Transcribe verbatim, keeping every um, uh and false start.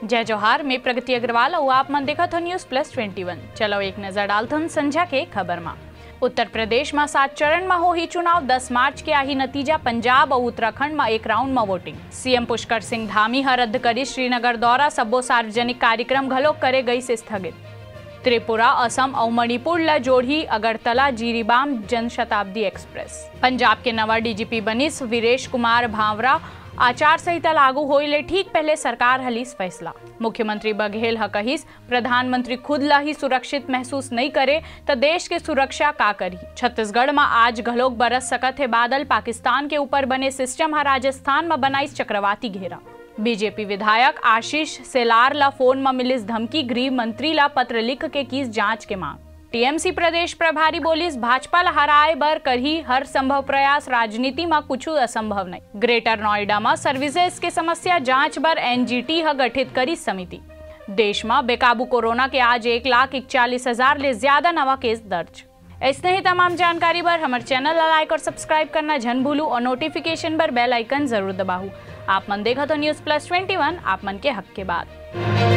जय जोहार, मैं प्रगति अग्रवाल अउ आप मन देखत हो News Plus Twenty One। चलो एक नजर डालथन संझा के खबर मा। उत्तर प्रदेश मा सात चरण मा होही चुनाव, दस मार्च के आही नतीजा। पंजाब अउ उत्तराखंड मा एक round मा voting। सीएम पुष्कर सिंह धामी ह रद्द करिस श्रीनगर दौरा, सब्बो सार्वजनिक कार्यक्रम घलोक करे गइस स्थगित। त्रिपुरा, असम अउ मणिपुर ला जोड़ही अगरतला जीरीबाम जनशताब्दी एक्सप्रेस। पंजाब के नवा डीजीपी बनिस वीरेश कुमार भांवरा। आचार संहिता लागू होए ले ठीक पहले सरकार ह लिस फैसला। मुख्यमंत्री बघेल ह कहिस, प्रधानमंत्री खुद ला ही सुरक्षित महसूस नइ करे, त देश के सुरक्षा का करही? छत्तीसगढ़ म आज घलोक बरस सकत हे बादल, पाकिस्तान के ऊपर बने सिस्टम ह राजस्थान म बनाइस चक्रवाती घेरा। बीजेपी विधायक आशीष सेलार ला फोन म मिलिस धमकी, गृह मंत्री ला पत्र लिख के कीस जांच के मांग। टीएमसी प्रदेश प्रभारी बोलिस, भाजपा ला हराए बर करही हर संभव प्रयास, राजनीति म कुछु असंभव नहीं। ग्रेटर नोएडा म सर्विसेज के समस्या जांच बर एनजीटी ह गठित करिस समिति। देश म बेकाबू कोरोना के आज एक लाख इकचालीस हजार ले ज्यादा नवा केस दर्ज। ऐसने ही तमाम जानकारी बर हमर चैनल ला लाइक और सब्सक्राइब करना झन भूलू और नोटिफिकेशन बर बेल आइकन जरूर दबाहू। आप मन देखत हो News Plus Twenty One, आप मन के हक के बात।